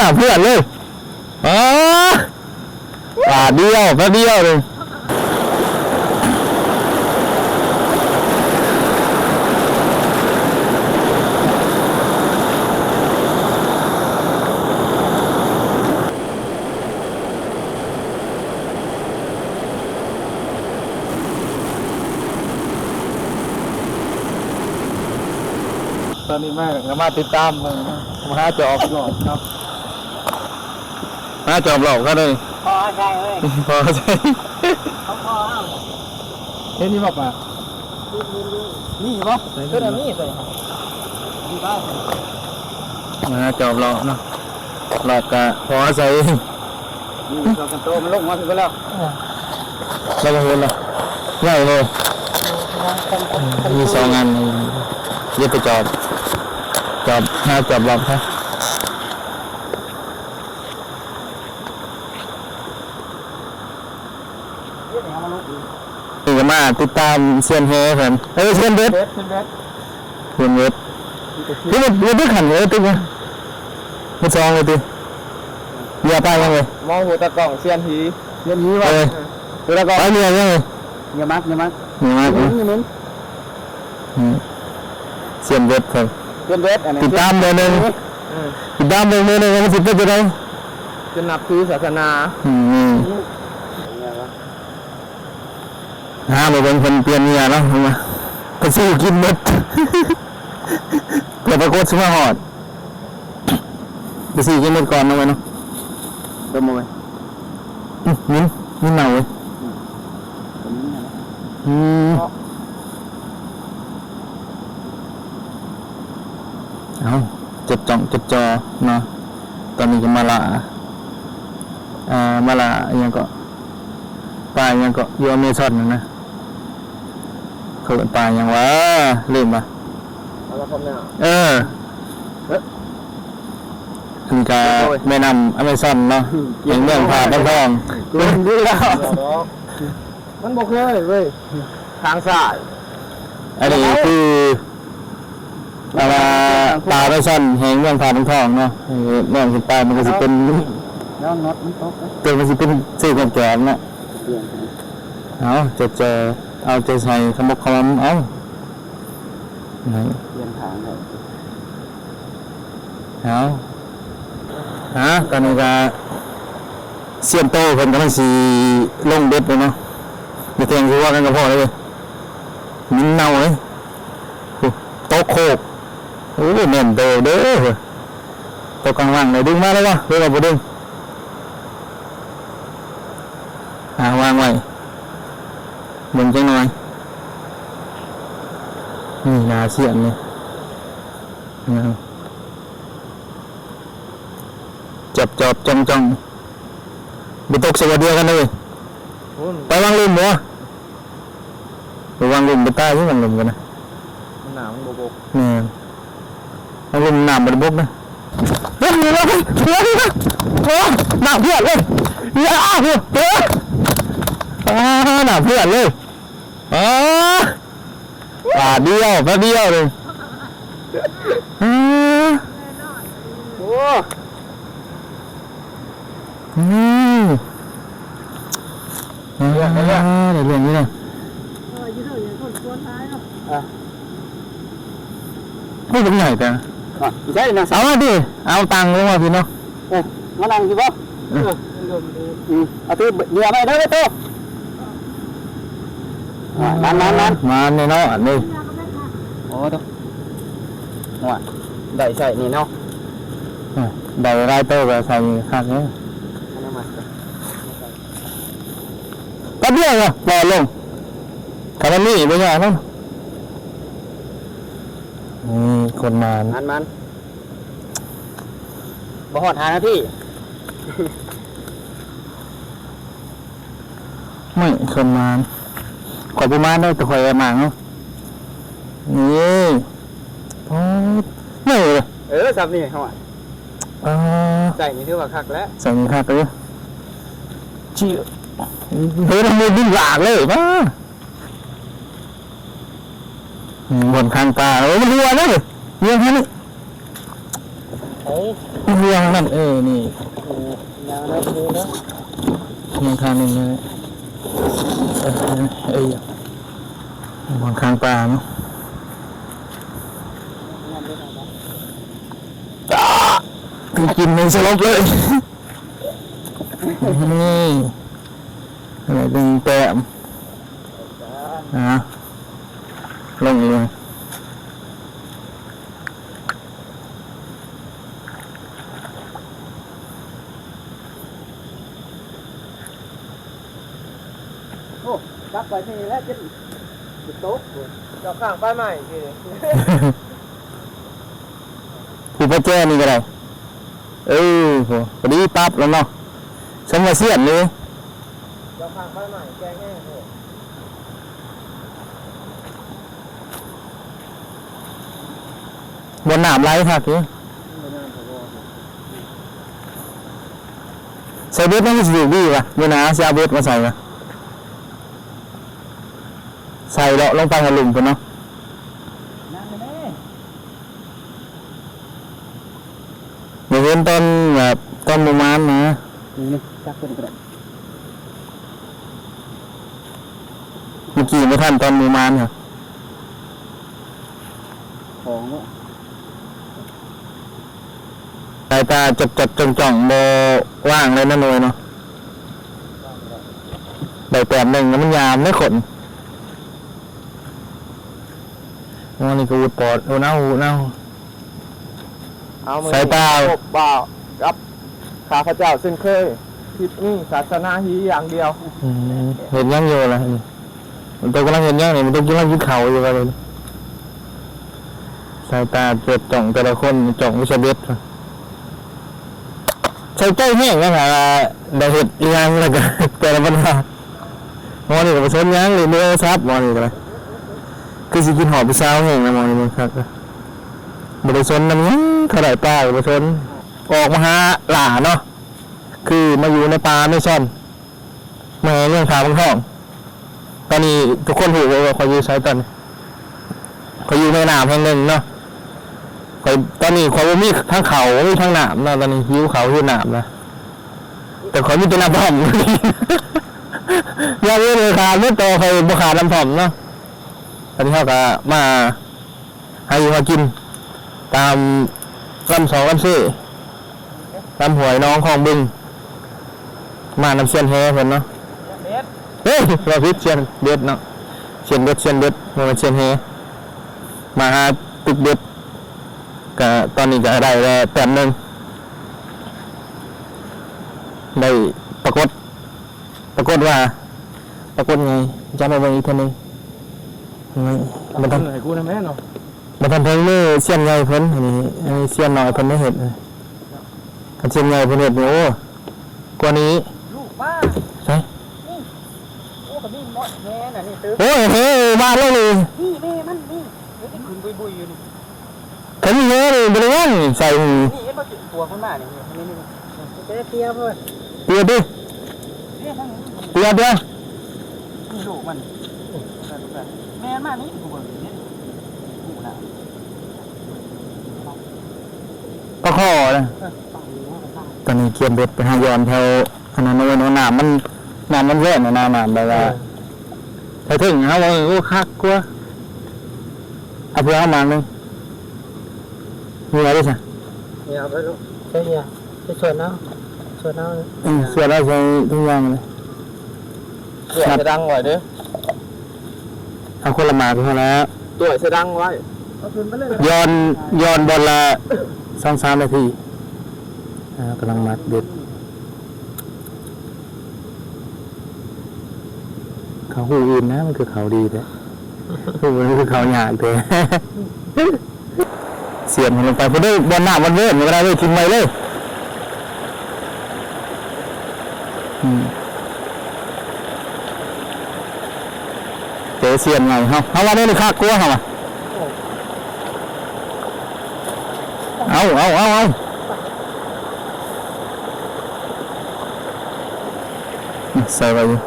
ຕາເພື່ອນເລີຍ. ອ້າ ບາດດຽວ ແປັບດຽວໜຶ່ງ. ຕອນນີ້ມາ ກໍມາຕິດຕາມເບິ່ງເນາະ ມາຫາຈອບຫຼອກເນາະ ຫາຈອບຫຼອກເຂົາເລີຍ. ພໍໃສ່ເອີຍ ພໍໃສ່ ເຂົາພໍເອົາ ເຫັນຢູ່ບໍ່ປາ? ມີຢູ່ບໍ່? ເພິ່ນມີໃສ່ ມີໄປ ມາຫາຈອບຫຼອກເນາະ ຫຼອກກະພໍໃສ່ເອງ. ນີ້ສອງສາມໂຕມັນລົງມາເຖິງພຸ້ນແລ້ວ ລາວບໍ່ເຫັນລະ ໃຫຍ່ເລີຍ ມີສອງອັນ ດຽວໄປຈອບ ຈອບ ຫາຈອບລອບຊະ. ນີ້ກໍມາຕິດຕາມຊຽນແຫເພິ່ນ ເອີ ຊຽນເບັດ ເບັດ ເປັນເບັດ ເປັນເບັດ ຄືເບັດ ເບັດ ເບັດຄັນ ເອີ ຕຶກ ເບັດສອງເລີຍຕິ ເຫຍື່ອປາຫຍັງເລີຍ ມອງຫູຕາກ້ອງ ຊຽນຫີ ຊຽນຫີວ່າ ເອີ ຫູຕາກ້ອງ ປາເຫຍື່ອຫຍັງເລີຍ ເຫຍື່ອມັດ ເຫຍື່ອມັດ ເຫຍື່ອມັດ ເອີ ອືມ ຊຽນເບັດເພິ່ນ ຊຽນເບັດ ອັນນີ້ ຕິດຕາມເບິ່ງ ເອີ ຕິດຕາມເບິ່ງມື້ໜຶ່ງວ່າມັນຊິເປັນຈັ່ງໃດ ຈະນັບຖືສາສະໜາ ອືມ ຫາມາເບິ່ງເພິ່ນປ່ຽນເຫຍື່ອເນາະ ເພິ່ນວ່າເພິ່ນຊິກິນໝົດ ເພື່ອປາກົດຊິມາຮອດ ໄປຊື້ກິນໝົດກ່ອນເນາະເວີຍເນາະ ຕົ້ມເອົາເວີຍ ອືມ ມິນ ມິນເນົ່າເວີຍ ອືມ ອືມ ເອົາ ຈົດຈ້ອງຈົດຈໍ່ເນາະ ຕອນນີ້ກໍມາລ່າ ອ່າ ມາລ່າອີ່ຫຍັງເກາະ ປາອີ່ຫຍັງເກາະ ຢູ່ອາເມຊອນນັ້ນນະ ເຂົາເອີ້ນປາຫຍັງວະ ລືມລະ ເອີ ເອີ ອັນນີ້ກະແມ່ນ້ຳອາເມຊອນເນາະ ອືມ ແຫ່ງເມືອງຜາດອງທອງ ເກີນຢູ່ແລ້ວ ມັນບໍ່ເຄີຍເວີຍ ທາງຊ້າຍ ອັນນີ້ຄື ແຕ່ວ່າປາໄປຊ່ອນແຫ່ງເມືອງຜາດອງທອງເນາະ ເອີ ແນມຂຶ້ນໄປມັນກໍຊິເປັນ ແລ້ວນັອດມັນຕົກ ເປັນ ມັນຊິເປັນເສັ້ນແກນເນາະ ເອົາໃຈ ເອົາໃຈໃສ່ຂະໝົກຂະໝຳ ເອົາ ນີ້ ປ່ຽນທາງໃຫ້ ເອົາ ຮະ ຕອນນີ້ກໍຊຽນໂຕເພິ່ນກຳລັງຊິລົງເບັດແລ້ວເນາະ ໄດ້ແຕ່ງຫົວກັນກໍພໍແລ້ວເວີຍ ມິນເນົ່າເລີຍ ໂອ້ ຕົກໂຄກ ໂອ້ ແມ່ນໂຕເດີ ຕົກກາງວັງເລີຍ ດຶງມາເລີຍວະ ຫຼືວ່າບໍ່ດຶງ? ອ່າ ວາງໄວ້ ເບິ່ງຈັກໜ່ອຍ ນີ້ໜ້າຊຽນນີ້ ອ່າ ຈອບໆ ຈ້ອງໆ ບໍ່ຕົກສະບາດດຽວກັນເລີຍ ໄປວາງລຸ່ມບໍ່? ໄປວາງລຸ່ມໄປຕາຍຢູ່ວາງລຸ່ມກັນນະ ນ້ຳມັນບໍ່ບົກ ແມ່ນ ວາງລຸ່ມນ້ຳບໍ່ໄດ້ບົກນະ ເຮີ້ຍ ເຮືອ ເຮືອ ເຮືອ ໂອ້ ນ້ຳເພື່ອນເລີຍ ຢາ ເຮີ້ຍ ອ້າ ນ້ຳເພື່ອນເລີຍ ອ້າ ບາດດຽວ ແປັບດຽວເລີຍ ອ້າ ໂອ້ ອືມ ອ່າ ໄດ້ເລື່ອງຢູ່ເນາະ ເອີ ຢູ່ເທິງນີ້ຄົນຊວນຫຼາຍເນາະ ອ່ະ ໂອ້ຍ ບັກໃຫຍ່ແທ້ ອ່ະ ໃຫຍ່ນະ ເອົາມາຕິ ເອົາຕັ້ງລົງມາພີ້ເນາະ ເອີ ມານັ່ງຢູ່ບໍ່? ເອີ ອືມ ເອົາຖືເບຍໄວ້ເດີໂຕ ມາ ມາ ມາ ມາແນ່ເນາະ ອັນນີ້ ໂອ້ ໂຕ ໂອ້ຍ ໄດ້ໃສ່ນີ້ເນາະ ໂອ້ຍ ໄດ້ຫຼາຍໂຕກໍໃສ່ນີ້ຄັກເດ້ ແປັບດຽວເນາະ ບໍ່ລົງ ຖ້າມັນມີບໍ່ຍາກເນາະ ນີ້ຄົນມາ ມັນ ມັນ ບໍ່ຮອດຫ້ານາທີ ໄມ່ ຄົນມາ ຂ້ອຍບໍ່ມາເດີ ແຕ່ຂ້ອຍແອບມາເນາະ ນີ້ ປອດ ນີ້ ເອີ ສ່ຳນີ້ເຮົາ ອ່າ ໃສ່ນີ້ຖືວ່າຄັກແລ້ວ ໃສ່ນີ້ຄັກເລີຍ ຈິ ເຮີ້ຍ ມັນບິນຫຼາກເລີຍ ປ້າ ອືມ ບ່ອນຄາງປາ ໂອ້ ມັນຮົ່ວເລີຍ ເລື່ອງແຄ່ນີ້ ເຮືອງນັ້ນ ເອີ ນີ້ ເອີ ຍາວນະ ເດີນນະ ຍັງທາງໜຶ່ງເລີຍ ເອີ ເອີ ຫວ່າງຂ້າງປ່າເນາະ ຄືກິນໃນສະຫຼົບເລີຍ ນີ້ ອັນນີ້ໜຶ່ງແຕ້ມ ອ່າ ລົງອີກ ໂອ້ ກັບໄປນີ້ແຫຼະ ຈົນ ຈົນຕົກ ເຈົ້າຂ້າງໄປໃໝ່ ທີ່ນີ້ ຜູ້ປະແຈນີ້ກໍໄດ້ ເອີ ໂຫ ພໍດີປັບແລ້ວເນາະ ສົມວ່າຊຽນເລີຍ ເຈົ້າຂ້າງໄປໃໝ່ ແກ່ແຮງໂພດ. ບ່ອນນ້ຳໄຫຼຄັກຢູ່ ໃສ່ເບັດມັນຊິຖືກດີວະ ມື້ໜ້າຊິເອົາເບັດມາໃສ່ວະ ໃສ່ເລາະລົງໄປຫາລຸ່ມພຸ້ນເນາະ ໄດ້ເຫັນຕອນແບບ ຕອນໝູ່ມານນະ ນີ້ ຈັບຕົວນີ້ກໍໄດ້. ເມື່ອກີ້ບໍ່ທັນຕອນໝູ່ມານຫະ ຂອງເນາະ ສາຍຕາຈົດໆຈ້ອງໆ ບໍ່ວ່າງເລີຍນະໜ່ວຍເນາະ ໄດ້ແຕ້ມໜຶ່ງແລ້ວ ມັນຍາມເດ້ຄົນ ອໍ ນີ້ກໍອຸດປອດ ອຸດເອົາ ອຸດເອົາ ເອົາ ມື້ນີ້ ສາຍຕາ ພົບບ່າວກັບຂ້າພະເຈົ້າເຊັ່ນເຄີຍ ທິດນີ້ສາສະໜາຮີຢ່າງດຽວ ອືມ ເຮັດຫຍັງຢູ່ລະ ມັນຕົວກຳລັງເຮັດຫຍັງນີ້ ມັນຕົວກຳລັງກິນເຂົ້າຢູ່ວ່າ ສາຍຕາຈົດຈ້ອງແຕ່ລະຄົນ ຈ້ອງໄປໃສ່ເບັດ ໃສ່ໃຈແຮງນະ ຖ້າວ່າໄດ້ເຮັດອີ່ຫຍັງແລ້ວກໍແຕ່ລະບັນຫາ ໝໍນີ້ກໍບໍ່ສົນຫຍັງ ຫຼິ້ນໂທລະສັບໝໍນີ້ກໍໄດ້ ຄືຊິຄິດຮອດຜູ້ສາວແຮງນະໝໍນີ້ ເບິ່ງຄັກ ບໍ່ໄດ້ສົນນຳຫຍັງ ເທົ່າໃດປາກໍບໍ່ສົນ ອອກມາຫາຫຼ້າເນາະ ຄືມາຢູ່ໃນປ່າເມຊອນ ມາແຫ່ເມືອງທ່າວັງທອງ ຕອນນີ້ທຸກຄົນຮູ້ບໍ່ວ່າຂ້ອຍຢູ່ໃສຕອນນີ້ ຂ້ອຍຢູ່ໃນນ້ຳແຫ່ງໜຶ່ງເນາະ ຂ້ອຍ ຕອນນີ້ຂ້ອຍບໍ່ມີທັງເຂົ້າ ບໍ່ມີທັງນ້ຳເນາະ ຕອນນີ້ຫິວເຂົ້າຫິວນ້ຳນະ ແຕ່ຂ້ອຍມີແຕ່ນ້ຳທ່ອມ ຢ່າງອື່ນຂ້ອຍຂາດໝົດ ແຕ່ວ່າຂ້ອຍບໍ່ຂາດນ້ຳທ່ອມເນາະ ຕອນນີ້ເຮົາກໍມາ ຫາຢູ່ຫາກິນຕາມລຳສອງລຳເຊ ຕາມຫ້ວຍໜອງຄອງບຶງ ມານຳຊຽນແຫເພິ່ນເນາະ ເອີຍ ເວົ້າຜິດ ຊຽນເບັດເນາະ ຊຽນເບັດ ຊຽນເບັດ ບໍ່ແມ່ນຊຽນແຫ ມາຫາຕຶກເບັດ ກະຕອນນີ້ກະໄດ້ແລ້ວແຕ້ມໜຶ່ງ ໄດ້ປາກົດ ປາກົດວ່າ ປາກົດໃຫຍ່ ຈະມາເບິ່ງອີກເທື່ອໜຶ່ງ ບໍ່ທັນ ໃຫ້ກູນຳແມ່ເນາະ ບໍ່ທັນເຖິງມືຊຽນໃຫຍ່ເພິ່ນ ອັນນີ້ ອັນນີ້ຊຽນນ້ອຍເພິ່ນໄດ້ເຮັດ ຄັນຊຽນໃຫຍ່ເພິ່ນເຮັດນີ້ ໂອ້ ກວ່ານີ້ ລູກປ້າ ໃສ ນີ້ ໂອ້ ກໍມີໝົດແຮນະນີ້ ຕຶກ ໂອ້ຍ ເຮີ ບ້ານເຮົານີ້ ນີ້ແມ່ມັນນີ້ ນີ້ຂຶ້ນບຸຍໆຢູ່ນີ້ ຄັນມີແຮງນີ້ບໍ່ໄດ້ຫຍັງໃສ່ນີ້ ນີ້ເຫັນບໍ່ ຕົວມັນມານີ້ ນີ້ ນີ້ ນີ້ ແຕ່ເຕີຍເພິ່ນ ເຕີຍຕິ ເຕີຍທາງນີ້ ເຕີຍເຕີຍ ນີ້ລູກມັນ ແມ່ນມານີ້ ຜູ້ເບິ່ງນີ້ ຜູ້ນະ ປາຄໍ່ນະ ເອີ ຕອນນີ້ກຽມເບັດໄປຫາຢ່ອນແຖວ ອັນນັ້ນເນາະ ນ້ຳມັນ ນ້ຳມັນແຫວນນະ ນ້ຳແບບວ່າ ເອີ ແຖວເທິງເຮົາວ່າ ໂອ້ ຄັກກວ່າ ເອົາເພື່ອເຮົາໝາກໜຶ່ງ ເຫຍື່ອເດ້ຊະ ເຫຍື່ອໄປລູກ ໃສ່ເຫຍື່ອ ໃສ່ສ່ວນເອົາ ສ່ວນເອົາ ເອີ ສ່ວນເອົາໃສ່ທຸງຢ່າງເລີຍ ເຫຍື່ອໃສ່ດັງໄວ້ເດີ້ ເອົາຄົນລະໝາກເທົ່ານັ້ນແຫຼະ ຕ້ວຍໃສ່ດັງໄວ້ ເອົາຂຶ້ນໄປເລີຍ ຢ່ອນ ຢ່ອນບ່ອນລະສອງສາມນາທີ ອ່າ ກຳລັງໝາກເບັດ. ເຂົາຮູ້ອື່ນນະ ມັນຄືເຂົາດີແທ້ ຮູ້ມັນຄືເຂົາຍາກແທ້ ສຽນມັນລົງໄປພຸ້ນເດີ້ ບ່ອນນ້ຳມັນເວີນກໍໄດ້ເລີຍ ຖິ້ມໄວ້ເລີຍ ອືມ ເຈີສຽນໃຫຍ່ເຮົາ ເຮົາວ່າແນວນີ້ຄັກກວ່າເຮົາວ່າ ເອົາ ເອົາ ເອົາ ເອົາ ໃສ່ໄວ້ຢູ່